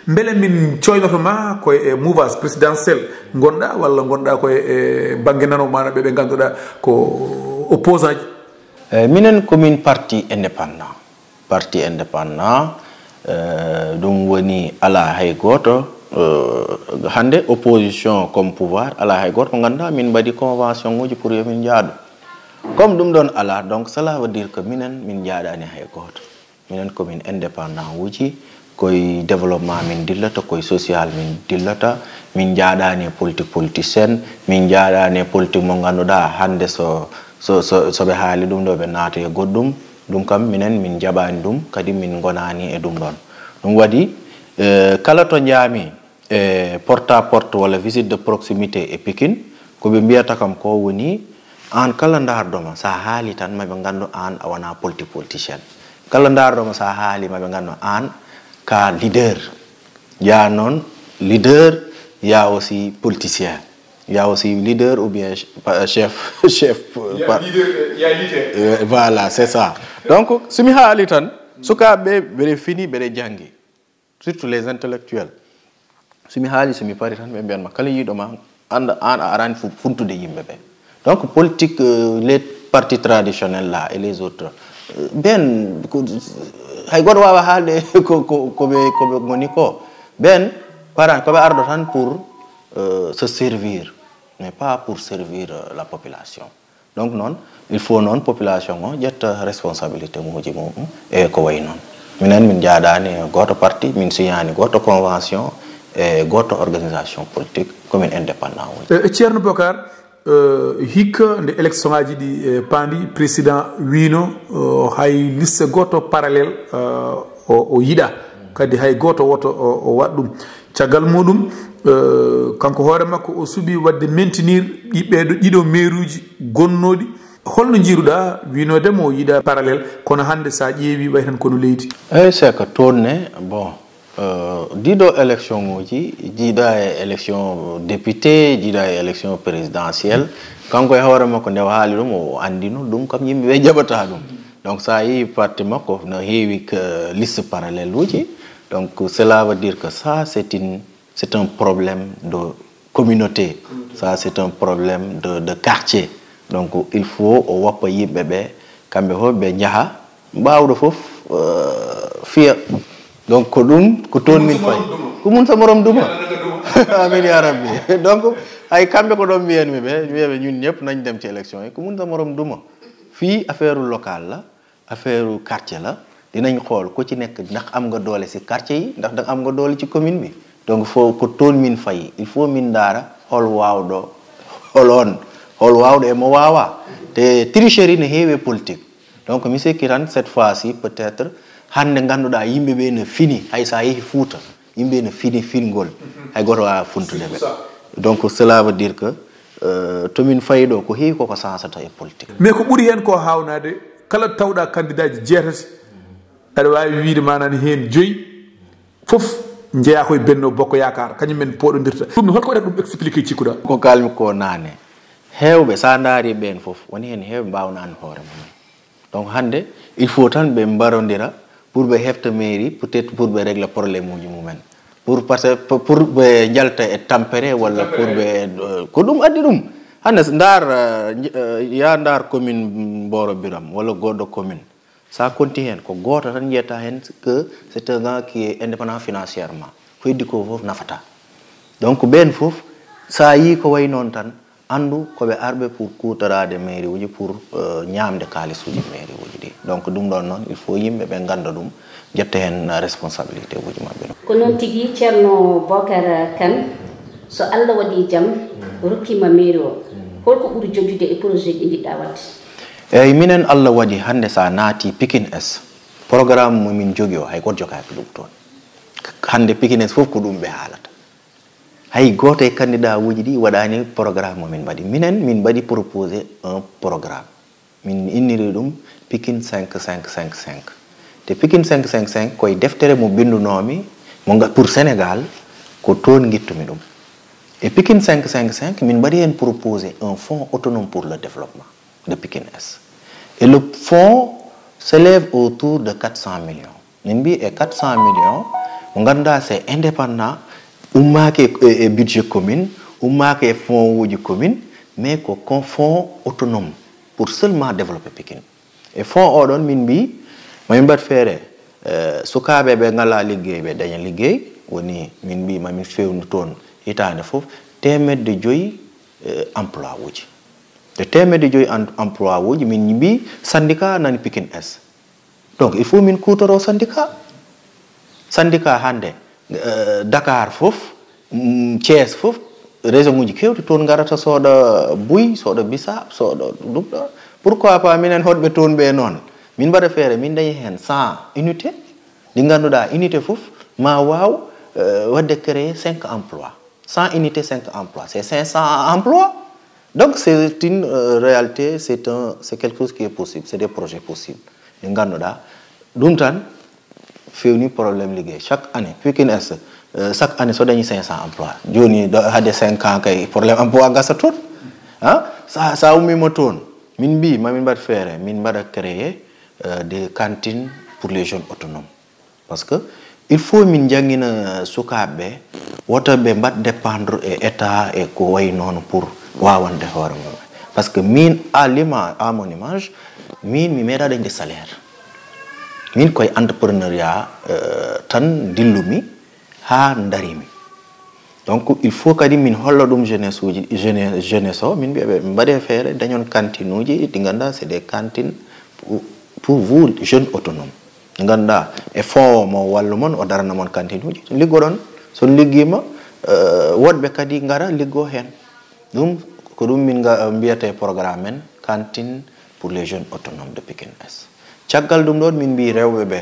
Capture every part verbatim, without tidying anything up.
Mbele min coynoto ma koye e mouvance présidentielle ngonɗa, walla ngonɗa koye e bannge nano, maanaam ɓe ɓe ngannduɗaa ko opposant ji? Eyi, minen ko min parti indépendant. Parti indépendant, eh, ɗum woni alaa hay gooto, eh, hannde opposition comme pouvoir, alaa hay gooto ko ngannduɗaa min mbaɗi convention uji pour yo min njaadu. Comme ɗum ɗon alaa, donc cela veut dire que minen min njaaɗaani hay gooto. Minen ko min indépendant uji, koye développement min dillata, koye social min dillata, min njaaɗaani e politique politicienne, min njaaɗaani e politique mo ngannduɗaa hannde so, so, so, so ɓe haali ɗum ɗo ɓe naata e goɗɗum, ɗum kam minen min njaɓaani ɗum, kadi min ngonaani e ɗum ɗon. Ɗum waɗi, eh, kala to njaami, e porte à porte walla visite de proximité e Pikine, ko ɓe mbiyata kam ko woni, aan kala ndaarɗo ma, so a haali tan, ma ɓe nganndu aan a wonaa politique politicien. Kala ndaarɗo ma, so a haali, ma ɓe nganndu aan ka leader. Il y a noon leader, il y a aussi politicien. Il y a aussi leader ou bien ch-, pa-, chef, chef, pa-, leader, il y a leader. Euh, voilà, c'est ça. Donc, so mi haali tan, sukaaɓe ɓe, ɓeɗe fini, ɓeɗe janngi. Surtout les intellectuels. So mi haali, so mi pari tan, ɓe mbiyan ma, kala yiiɗo ma, annda aan a arani fu-, funtude yimɓe ɓe. Donc, politique, euh, les partis traditionnels là et les autres, euh, ɓen, ko, hay goɗɗo waawa haalde ko, ko, ko ɓe, ko ɓe ngoni ko. Ɓen, paran, ko ɓe ardo tan pour, euh, se servir, mais pas pour servir, euh, la population. Donc noon, il faut noon population o ƴetta responsabilité nguji mum e ko wayi noon. Minen min njaaɗaani e gooto parti, min siñaani gooto convention e gooto organisation politique, ko min indépendant woni. E, Ceerno Bocar, e, hikka nde élection ngaji ɗi, e, paandi, président wiino, e, hay liste gooto parallèle, e, o, o yiɗa. Kadi hay gooto woto o, o waɗ ɗum. Caggal muɗum, eh, kanko hoore makko o suɓi waɗde maintenir ɗi, ɓeeɗo ɗiɗo meeruuji gonnooɗi. Holno njiiruɗaa wiinoode mo yiɗa parallèle, kono hannde so a ƴeewi wayi tan kono leydi? Eyi, c'est que toon ne, bon, euh, ɗiɗo élection uji, jiiɗa e élection député, jiiɗa e élection présidentielle, kanko e hoore makko nde o haali ɗum, o anndino ɗum kam yimɓe ɓe jaɓata ɗum. Donc, so a yii parti makko no heewi que liste parallèle uji. Donc, cela veut dire que ça, c'est une, c'est un problème de communauté. Ça, c'est un problème de, de quartier. Donc, il faut o woppa yimɓe ɓe, kamɓe fof ɓe njaha, mbaawɗo fof, euh, fiya. Donc, ko ɗum, ko toon min fayi. Ko mun sa morom duma. Amin ya rabbi. Donc, hay kamɓe ko ɗon mbiyanmi ɓe, wiyaɓe ñun ñëpp nañ dem ci élection yi. Ko mun sa morom duma. Fii affaire local la, affaire quartier la, dinañ xool ku ci nekk ndax am nga doole ci quartier yi, ndax da am nga doole ci commune bi. Donc, fo ko toon min fayi, il faut min ndaara hol waawɗo, hol on, hol waawɗo e mo waawa. Te tricherie ne heewi e politique. Donc, mi sikki tan, cette fois-ci, peut-être, hannde ngannduɗaa yimɓe ɓe ne fini, hay so a yehi Fuuta, yimɓe ne fini fingol, hay gooto waawa funtude ɓe. Donc, cela veut dire que, euh, to min fayi ɗo, ko heewi koko sansata e politique. Mais ko ɓuri heen ko haawnaade, kala tawɗa candidat ji jeetati, aɗa waawi wiyde maanaam heen joyi, fof njeyaa koye Benno Bokk Yaakaar, kañum men pooɗondirta. Ɗum ne, holko waɗata ɗum expliqué cikkuɗa? Ko kalmi ko naane, heewɓe, so a ndaari ɓeen fof, woni heen heewɓe mbaawnaani hoore mum. Donc hannde, il faut tan ɓe mbarondira pour ɓe hefta mairie, peut-être pour ɓe régla problème uji mumen. Pour, parce que pour, pour ɓe njalta e tampere walla pour ɓe, euh, ko ɗum addi ɗum. Hannde so ndaar, euh, nj-, euh, yaa ndaar commune Mboro Biram walla goɗɗo commune. So a konti heen, ko gooto tan njiyata heen que c'est un gars qui est indépendant financièrement. Ko heddi ko fof nafata. Donc ɓeen fof, so a yii ko wayi noon tan, anndu ko ɓe arɓe pour kuutoraade mairie uji, pour, euh, ñaamde kaalis uji mairie uji ɗi. Donc ɗum ɗoon noon, il faut yimɓe ɓe ngannda ɗum, ƴetta heen responsabilité uji maɓɓe. Ko noon tigi, Ceerno Bocar Kane, so Allah waɗii jam, rokkiima mairie o, holko ɓuri jojude e projet ɗi njiɗɗa waɗde? Eyi, minen Allah waɗi hannde so a naati Pikine Est, programme mo min jogi o, hay gooto jogaaki ɗum toon. Hannde Pikine Est fof ko ɗum ɓe haalata. Hay gooto e candidat uji ɗi waɗaani programme mo min mbaɗi. Minen, min mbaɗi proposé un programme. Min inniri ɗum Pikine cinq cinq cinq cinq. Te Pikine cinq cinq cinq koye deftere mo binndunoomi, mo nga-, pour Sénégal, ko toon ngittumi ɗum. E Pikine cinq cinq cinq, min mbaɗi heen proposé un fonds autonome pour le développement de Pikine Est. Et le fonds s'élève autour de quatre cents millions. Min mbi e quatre cents millions, ko ngannduɗaa c'est indépendant, ummaaki e, e budget commune, ummaaki e fonds uji commune, mais ko kon fonds autonome pour seulement développer Pikine. E fonds oɗon min mbi mamin mbaɗ feere, eh, sukaaɓe ɓe ngalaa liggey ɓe daña liggey. Woni min mbi mamin fewnu toon hitaande fof teemedde joyi, eh, emploi uji. Te teemedde joyi en- emploi uji min mbi syndicat nani Pikine Est. Donc il faut min kuutoro syndicat. Syndicat hannde, eh, Dakar fof, mm, Thiès fof, région uji kewɗi toon ngarata sooda buy, sooda bisaab, sooda ɗum ɗo. Pourquoi pas minen hoɗɓe toon ɓe noon? Min mbaɗa feere, min daña heen cent unité, ɗi ngannduɗaa unité fof ma waaw, eh, waɗde créer cinq emplois. Cent unité, cinq emplois, c'est cinq cents emplois. Donc c'est une, euh, réalité, c'est un, c'est quelque chose qui est possible, c'est des projets possibles. Ɗi ngannduɗaa ɗum tan fewni problème liggey. Chaque année, Pikine Est, euh, chaque année so dañi cinq cents emplois. Jooni ɗo hade cinq ans kay problème emploi gasa toon. Hein? Sa, sa ummima toon, min mbi mamin mbaɗ feere, min mbaɗa créer, euh, des cantines pour les jeunes autonomes. Parce que il faut min jangina sukaaɓe ɓe, woto ɓe mbaɗ dépendre e état e ko wayi noon pour wawande hoore mum. Parce que min, à l'ima-, à mon image, min mi meeɗa dañde salaire. Min koye entrepreneuriat, euh, tan dillumi haa darimi. Donc il faut kadi min holla ɗum jeunesse uji, jeunesse, jeunesse o, min mbiya ɓe mbaɗe feere dañon cantine uji ɗi ngannduɗaa c'est des cantines pour, pour vous jeunes autonomes. Ɗi ngannduɗaa e fonds o mo wallu mon, o darana mon cantine uji. Liggoɗon, so on liggiima, eh, woɗɓe kadi ngara liggo heen. Ɗum ko ɗum min nga-, mbiyata e programme men cantine pour les jeunes autonomes de Pikine Est. Caggal ɗum ɗoon min mbi rewɓe ɓe,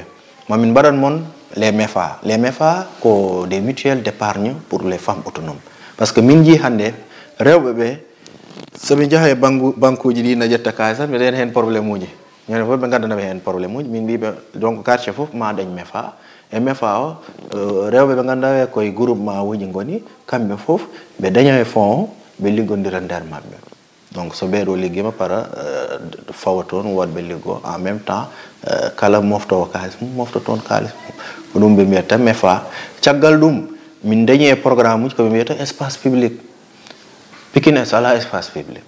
mamin mbaɗan mon les mefa. Les mefa ko des mutuelles d'épargne pour les femmes autonomes. Parce que min njii hannde rewɓe ɓe, so ɓe njaha e bangu-, bankuuji ɗi na ƴetta kaalis tan, ɓe dañat heen problème uji. Ñande fof ɓe nganndanaa ɓe heen problème uji. Min mbi ɓe, donc quartier fof ma dañ mefa. E mefa o, eh, rewɓe ɓe ngannduɗaa ɓe koye groupement uji ngoni, kamɓe fof ɓe daña e fonds o, ɓe liggondira nder maɓɓe. Donc so ɓeeɗo liggiima para, eh, fawa toon woɗɓe liggo en même temps, eh, kala moftoowo kaalis mum mofta toon kaalis mum. Ko ɗum ɓe mbiyata mefa. Caggal ɗum min dañi e programme uji ko ɓe mbiyata espace public. Pikine Est alaa espace public.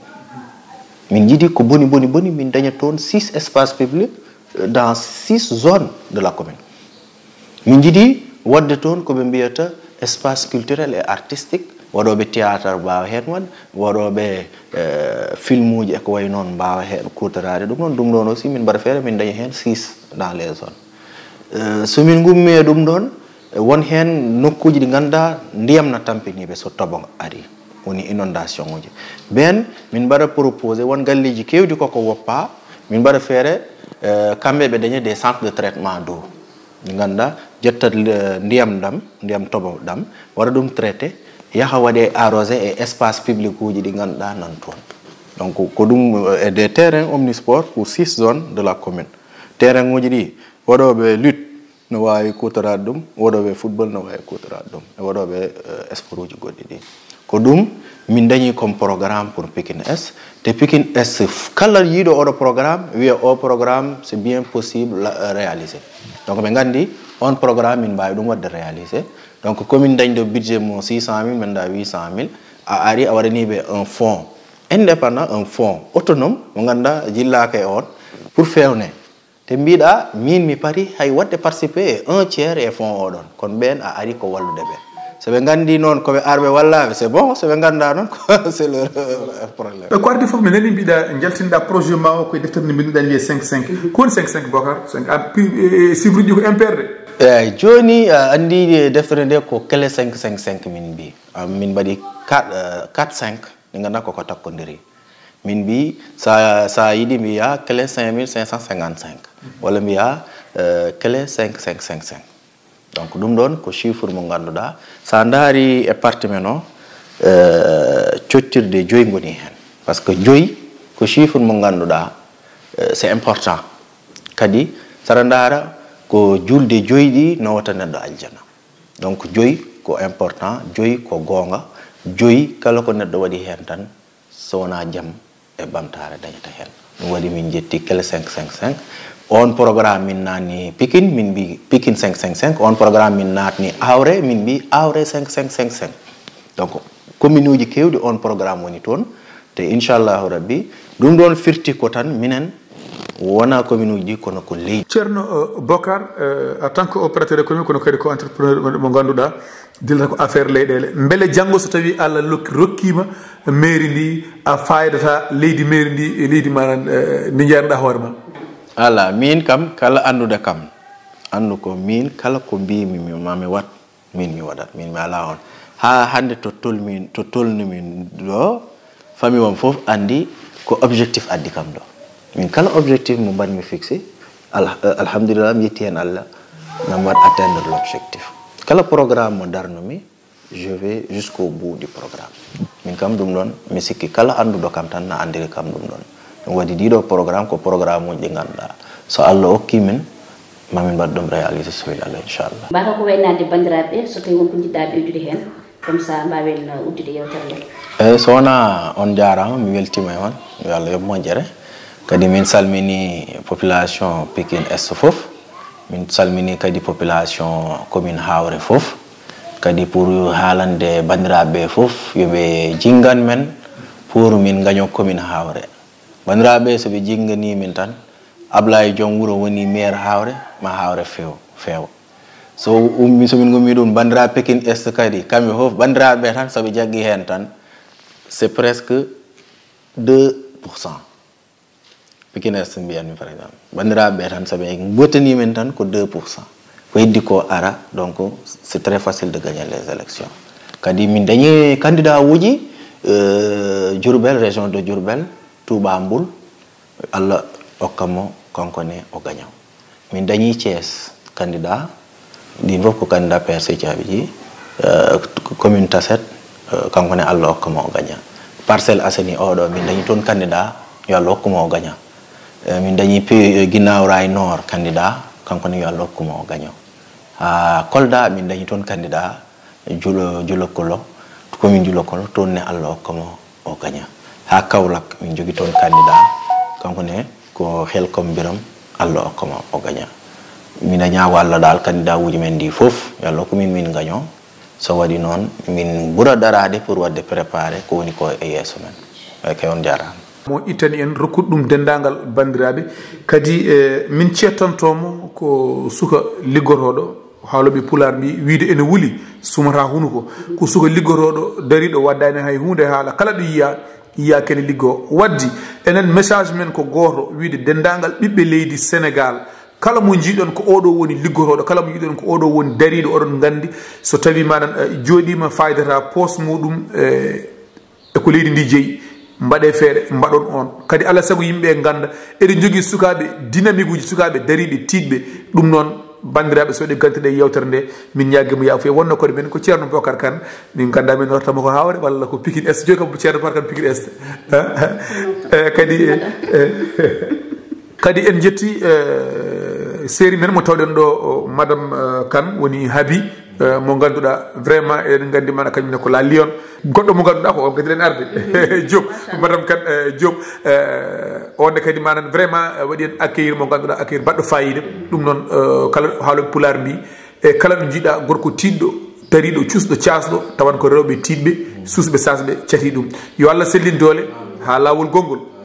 Min njiɗi ko boni boni boni min daña toon six espace public, euh, dans six zones de la commune. Min njiɗi waɗde toon ko ɓe mbiyata espace culturel et artistique, waɗooɓe théâtre mbaawa heen waɗ, waɗooɓe, eh, filmuuji e ko wayi noon mbaawa heen kuutoraade ɗum ɗoon. Ɗum ɗoon aussi min mbaɗa feere min daña heen six dans les zones. Eh, so min ngummi e ɗum ɗoon, eh, won heen nokkuuji ɗi ngannduɗaa ndiyam na tampiniiɓe so toɓo arii, woni inondation uji. Ɓeen min mbaɗa proposé won galleeji keewɗi koko woppa, min mbaɗa feere, eh, kamɓe ɓe daña des centres de traitement d'eau. Ɗi ngannduɗaa ƴettat, eh, ndiyam ɗam, ndiyam toɓo ɗam, waɗa ɗum traité, yaha waɗe arrosé e espace public uji ɗi ngannduɗaa nan toon. Donc ko ɗum, eh, e des terrains omnisports pour six zones de la commune. Terrain uji ɗi waɗooɓe lutte no waawi kuutoraade ɗum, waɗooɓe football no waawi kuutoraade ɗum, e waɗooɓe, eh, sport uji goɗɗi ɗi. Ko ɗum min dañi comme programme pour Pikine Est. Te Pikine Est, f-, kala yiiɗo oɗo programme, wiya o programme c'est bien possible la, euh, réalisé. Donc ɓe nganndi on programme min mbaawi ɗum waɗde réalisé. Donc commune dañɗo budget mo six cent mille, min da huit cent mille, a ari a waɗani ɓe un fonds indépendant, un fonds autonome mo ngannduɗaa jillaaka e on pour fewne. Te mbiɗa min mi pari hay waɗde participer e un tiers e fonds oɗon, kono ɓeen a ari ko wallude ɓe. So ɓe nganndi noon ko ɓe arɓe wallaaɓe, c'est bon, so ɓe ngannda noon ko c'est leur problème. E ko ardi fof mi nani mbiɗa jaltinɗa projet ma o koye deftere nde mbinduɗa nde cinq cinq. Ko woni cinq cinq, Bocar? Cinq, a pi-, e, e chiffre uji ko impair de. Eyyi, jooni a anndi deftere nde ko clé cinq cinq cinq min mbi. Ah, min mbaɗi quatre, euh, quatre cinq, ɗi ngannduɗaa koko takkodiri. Min mbi sa, sa yiɗi mbiya clé cinq mille cinq cent cinquante-cinq, walla mbiya, euh, clé cinq cinq cinq cinq. Donc ɗum ɗoon ko chiffre mo ngannduɗaa, sa ndaari e partie men o, euh, cottirde joyi ngoni heen. Parce que joyi ko chiffre mo ngannduɗaa, euh, c'est important. Kadi saɗa ndaara ko julde joyi ɗi nawata neɗɗo aljana. Donc joyi ko important, joyi ko goonga, joyi kala ko neɗɗo waɗi heen tan, so wonaa jam e ɓamtaare dañata heen. Ɗum waɗi min njetti clé cinq cinq cinq On programme min naatni Pikin, min mbi Pikin cinq cinq cinq. On programme min naatni Awre, min mbi Awre cinq cinq cinq cinq. Donc, commune uji kewɗi on programme woni toon. Te inchallahu rabbi, ɗum ɗon firti ko tan minen wona commune uji ɗi, kono ko leydi. Ceerno, eh, Bocar, eh, en tant que opérateur économique, kono kadi ko entrepreneur mo ngannduɗaa, dillata ko affaire leyɗeele. Mbele janngo so tawii Allah lokki, rokkiima mairie ndi, a faaydataa leydi mairie ndi e leydi ma, eh, ndi njeyanɗaa hoore ma? Alaa, miin kam kala annduɗo kam, anndu ko miin kala ko mbiimi mi, ma mi waɗ, miin mi waɗat, miin mi alaa on. Haa hannde to tolmi, to tolnumi ɗo, famille am fof anndi ko objectif addi kam ɗo. Min kala objectif mo mbaɗmi fixé, al-, eh, alhamdulillah, mi yetti heen Allah, na mi waɗ atteindre l'objectif. Kala programme mo darnumi, je vais jusqu'au bout du programme. Min kam ɗum ɗon, mi sikki kala annduɗo kam tan na anndiri kam ɗum ɗon. Ɗum waɗi ɗiɗo programme, ko programme uji ɗi ngannduɗaa, so Allah okki min, ma min mbaɗ ɗum réalisé so weli Allah, inchallah. Mbaawa ko waynade banndiraaɓe, so tawi won ko njiɗɗaa ɓeydude heen, comme ça mbaawen, uh, uddude yewtere nde. Eeyi, so wonaa on njaaraama, mi weltiima e on, yo Allah yoɓ moƴƴere. Kadi min salmini population Pikine Est fof, min salmini kadi population commune Hawre fof. Kadi pour haalande banndiraaɓe fof, yo ɓe jinngan men pour min ngaño commune Hawre. Banndiraaɓe, so ɓe jinnganii min tan, Ablaye Joom Wuro woni maire Hawre, ma Hawre feew, feew. So ummi, so min ngummi ɗum, banndiraaɓe Pikine Est kadi, kamɓe fof, banndiraaɓe ɓe tan, so ɓe jaggi heen tan, c'est presque deux pour cent. Pikine Est mbiyatmi, par exemple. Banndiraaɓe ɓe tan, so ɓe ngootanii min tan, ko deux pour cent. Ko heddi ko ara, donc, c'est très facile de gagner les élections. Kadi min dañi candidat uji, euh, Diourbel, région de Diourbel, Touba Mboul, Allah okka mo, kanko ne o gaña. Min dañi Thiès candidat, ɗin fof ko candidat P R C caabi ji, euh, commune Tasset, euh, kanko ne Allah okka mo o gaña. Parcelles Assainies oɗo, min dañi toon candidat, yo Allah okku mo o gaña. Euh, min dañi P-, Guinaw Rail Nord candidat, kanko ne yo Allah okku mo o gaña. Ha Kolda, min dañi toon candidat, Julo, Julokolo, commune Julokolo, toon ne Allah okka mo o gaña. Ha Kaolack, min jogi toon candidat, kanko ne ko Helcom Biram, Allah okka mo o gaña. Min a ñaago Allah dal candidat uji men ɗi fof, yo Allah okku min, min gaño. So waɗi noon, min ɓura daraade pour waɗde préparé ko woni ko e yeeso men. Eeyi kay, on njaaraama. Mo ittani en, rokkude ɗum denndaangal banndiraaɓe. Kadi, eh, min cettantoo mo ko suka liggotooɗo, haalooɓe Pulaar mbi wiyde ene wuli, sumataa hunuko. Ko suka liggotooɗo, dariiɗo, waddaani hay huunde haala. Kala ɗo yiyaa, yiyaa kene liggoo. Waddi, enen message men ko gooto, wiyde denndaangal ɓiɓɓe leydi Senegaal, kala mo njiiɗon ko oɗo woni liggotooɗo, kala mo njiiɗon ko oɗo woni dariiɗo, oɗon nganndi, so tawii manan, eh, jooɗiima faydata poos muɗum, eh, e ko leydi ndi jeyi, mbaɗe feere, mbaɗon on. Kadi alaa sago yimɓe ɓe ngannda, eɗen njogii sukaaɓe dynamique uji, sukaaɓe dariiɓe, tiiɗɓe. Ɗum noon, banndiraaɓe, so eɗen nganti ɗe yewtere nde, min ñaagii mo yaafo. Wonno koɗo men ko Ceerno Bocar Kane, min ngannda min warta mo ko Hawre walla ko Pikine Est. Jooni kam ko Ceerno Bocar Kane Pikine Est. Eh, kadi, eh, eh, kadi en njetti, eh, série men mo tawɗen ɗo, o, Madame, eh, Kane woni Habi, eh, mo ngannduɗaa vraiment eɗen nganndi mana kañum ne ko la lion. Goɗɗo mo ngannduɗaa ko on kadi len arde. Diop, Madame Kane, eh, Diop, eh, on ne kadi manan vraiment, eh, waɗi en accueillir mo ngannduɗaa accueillir baɗɗo fayida. Ɗum noon, eh, kala haalooɓe Pulaar mbi, e kala ɗo njiɗa gorko tiiɗɗo, dariiɗo, cuusɗo, caasɗo, tawan ko rewɓe tiiɗɓe, suusɓe, saasɓe cati ɗum. Yo Allah sellin doole haa laawol gonngol.